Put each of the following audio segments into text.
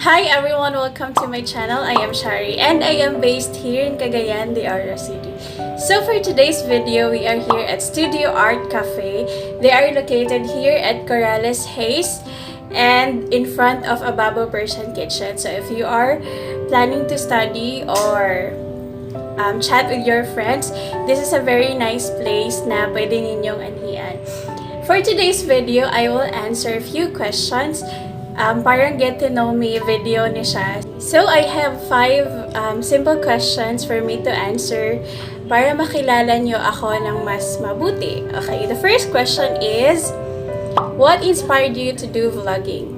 Hi everyone, welcome to my channel. I am Shari and I am based here in Cagayan de Oro City. So for today's video, we are here at Studio Art Cafe. They are located here at Corrales Hayes and in front of Ababo Persian Kitchen. So if you are planning to study or chat with your friends, this is a very nice place na pwede ninyong anhian. For today's video, I will answer a few questions. Parang get to know me video ni siya. So, I have five simple questions for me to answer para makilala nyo ako ng mas mabuti. Okay, the first question is, what inspired you to do vlogging?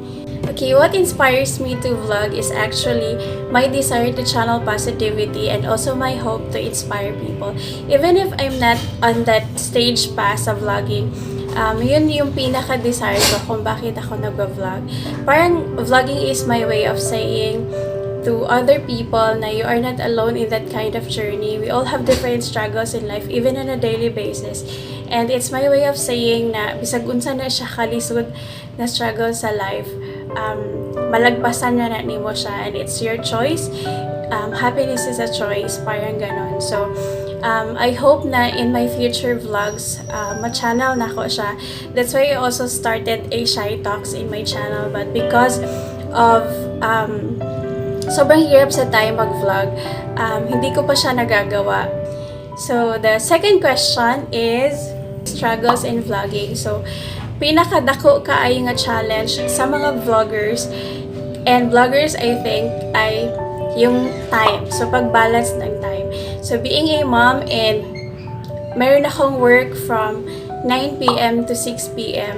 Okay, what inspires me to vlog is actually my desire to channel positivity and also my hope to inspire people. Even if I'm not on that stage pa sa vlogging, yun yung pinaka-desire ko kung bakit ako nag-vlog. Parang vlogging is my way of saying to other people na you are not alone in that kind of journey. We all have different struggles in life, even on a daily basis. And it's my way of saying na bisag unsa na siya kalisod na struggle sa life, malagpasan na na nimo siya and it's your choice. Happiness is a choice, parang ganon. So, I hope na in my future vlogs, ma-channel nako siya. That's why I also started a Shy Talks in my channel. But because of sobrang hirap sa time mag-vlog, hindi ko pa siya nagagawa. So, the second question is struggles in vlogging. So, pinakadako kaayo nga challenge sa mga vloggers and vloggers, I think, ay yung time. So, pag-balance ng time. So, being a mom and meron akong work from 9 p.m. to 6 p.m.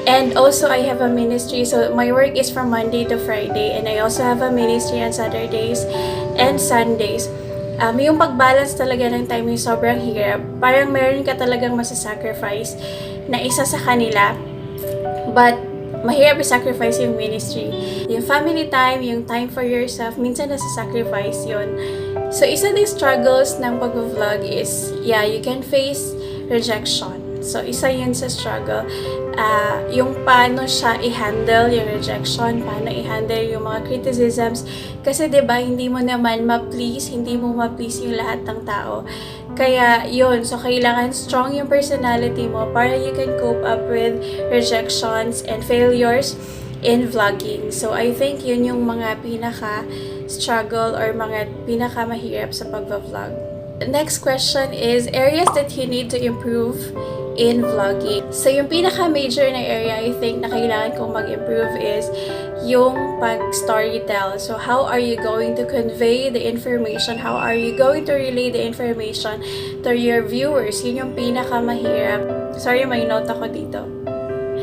And also, I have a ministry. So, my work is from Monday to Friday. And I also have a ministry on Saturdays and Sundays. Yung pag-balance talaga ng time yung sobrang hirap. Parang meron ka talagang masasacrifice na isa sa kanila. But, mahirap i-sacrifice yung ministry. Yung family time, yung time for yourself, minsan nasa-sacrifice yun. So, isa din struggles ng pag-vlog is, yeah, you can face rejection. So, isa yun sa struggle. Yung paano siya i-handle yung rejection, paano i-handle yung mga criticisms. Kasi 'di ba hindi mo naman ma-please, hindi mo ma-please yung lahat ng tao. Kaya yun, so kailangan strong yung personality mo para you can cope up with rejections and failures in vlogging. So I think yun yung mga pinaka struggle or mga pinaka mahirap sa pagva-vlog. Next question is areas that you need to improve in vlogging. So, yung pinaka-major na area I think na kailangan kong mag-improve is yung pag-storytell. So, how are you going to convey the information? How are you going to relay the information to your viewers? Yun yung pinaka-mahirap. Sorry, may note ako dito.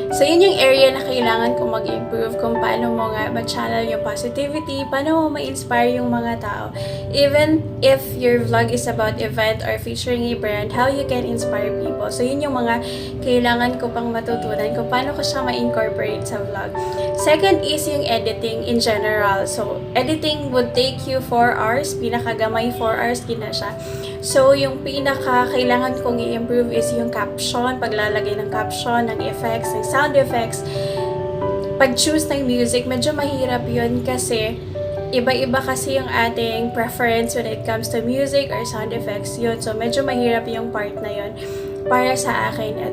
So, yun yung area na kailangan kong mag-improve kung paano mo nga ma-channel yung positivity, paano mo ma-inspire yung mga tao. Even if your vlog is about event or featuring a brand, how you can inspire people. So, yun yung mga kailangan ko pang matutunan kung paano ko siya ma-incorporate sa vlog. Second is yung editing in general. So, editing would take you 4 hours. Pinakagamay 4 hours gina siya. So, yung pinaka kailangan kong i-improve is yung caption, paglalagay ng caption, ng effects, ng sound effects. Pag-choose ng music, medyo mahirap yun kasi iba-iba kasi yung ating preference when it comes to music or sound effects yun. So, medyo mahirap yung part na yun para sa akin.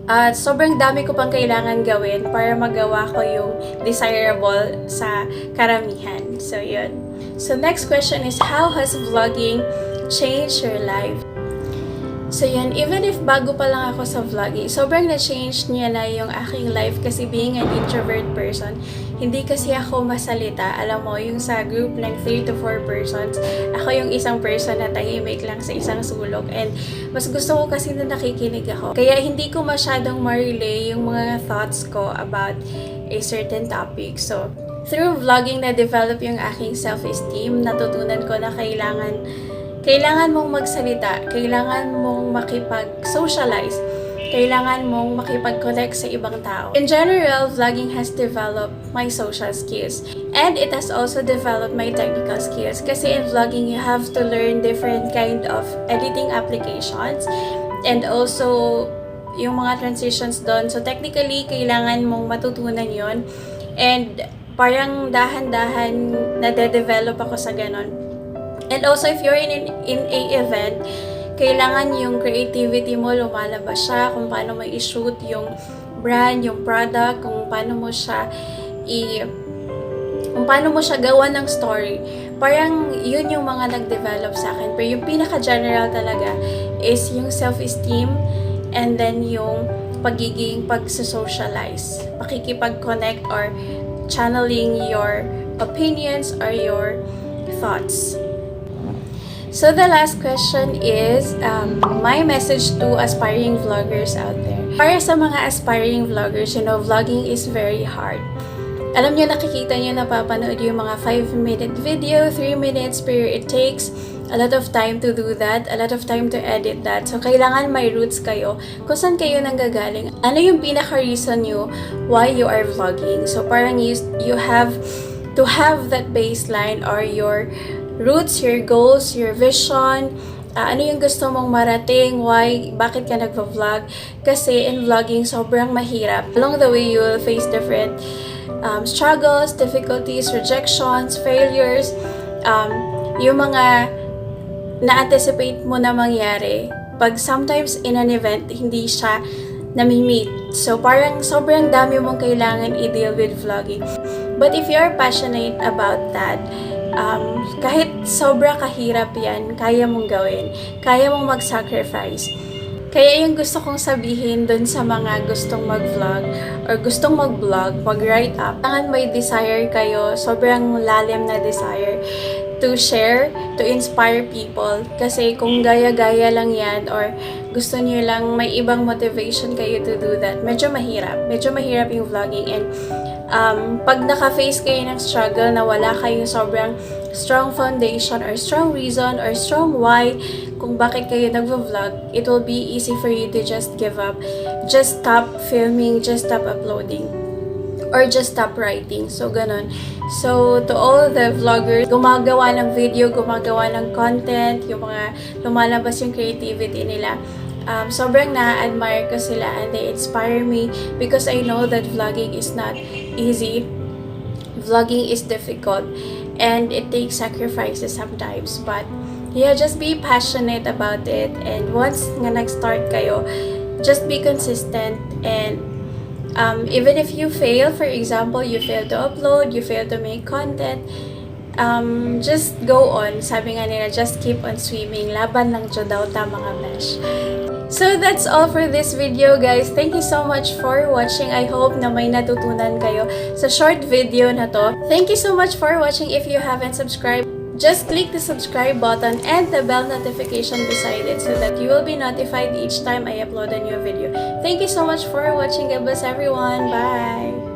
At sobrang dami ko pang kailangan gawin para magawa ko yung desirable sa karamihan. So, yun. So, next question is, how has vlogging changed your life? So, yan, even if bago pa lang ako sa vlogging, sobrang na-change niya na yung aking life kasi being an introvert person, hindi kasi ako masalita. Alam mo, yung sa group ng 3 to 4 persons, ako yung isang person na tahimik lang sa isang sulok. And mas gusto ko kasi na nakikinig ako. Kaya hindi ko masyadong ma-relay yung mga thoughts ko about a certain topic. So, through vlogging, na-develop yung aking self-esteem. Natutunan ko na kailangan mong magsalita, kailangan mong makipag-socialize, kailangan mong makipag-connect sa ibang tao. In general, vlogging has developed my social skills. And it has also developed my technical skills. Kasi in vlogging, you have to learn different kind of editing applications and also yung mga transitions doon. So technically, kailangan mong matutunan yon. And Parang dahan-dahan nade-develop ako sa ganon. And also, if you're in a event, kailangan yung creativity mo lumalabas siya, kung paano mo i-shoot yung brand, yung product, kung paano mo siya gawa ng story. Parang yun yung mga nag-develop sa akin. Pero yung pinaka-general talaga is yung self-esteem and then yung pagiging pag-socialize, pakikipag-connect or channeling your opinions or your thoughts. So the last question is my message to aspiring vloggers out there. Para sa mga aspiring vloggers, vlogging is very hard. Alam nyo, nakikita nyo, napapanood yung mga 5-minute video, 3 minutes, pero it takes a lot of time to do that, a lot of time to edit that. So, kailangan may roots kayo kung saan kayo nanggagaling. Ano yung pinaka-reason nyo why you are vlogging? So, parang you have to have that baseline or your roots, your goals, your vision, ano yung gusto mong marating, why, bakit ka nagva-vlog. Kasi in vlogging, sobrang mahirap. Along the way, you will face different struggles, difficulties, rejections, failures, yung mga na-anticipate mo na mangyari. Pag sometimes in an event, hindi siya nami-meet. So, parang sobrang dami mong kailangan i-deal with vlogging. But if you're passionate about that, kahit sobra kahirap yan, kaya mong gawin. Kaya mong mag-sacrifice. Kaya yung gusto kong sabihin dun sa mga gustong mag-vlog or gustong mag-blog, mag-write up, kailangan may desire kayo, sobrang lalim na desire to share, to inspire people. Kasi kung gaya-gaya lang yan or gusto niyo lang may ibang motivation kayo to do that, medyo mahirap. Medyo mahirap yung vlogging and pag naka-face kayo ng struggle na wala kayong sobrang strong foundation or strong reason or strong why kung bakit kayo nagvo-vlog, it will be easy for you to just give up. Just stop filming, just stop uploading, or just stop writing. So, ganun. So, to all the vloggers, gumagawa ng video, gumagawa ng content, yung mga lumalabas yung creativity nila, sobrang na-admire ko sila and they inspire me because I know that vlogging is not easy. Vlogging is difficult and it takes sacrifices sometimes. But yeah, just be passionate about it and once nga nag-start kayo, just be consistent and even if you fail, for example, you fail to upload, you fail to make content, just go on. Sabi nga nila, just keep on swimming. Laban lang jud daw ta, mga besh. So that's all for this video, guys. Thank you so much for watching. I hope na may natutunan kayo sa short video na to. Thank you so much for watching. If you haven't subscribed, just click the subscribe button and the bell notification beside it so that you will be notified each time I upload a new video. Thank you so much for watching. God bless everyone. Bye!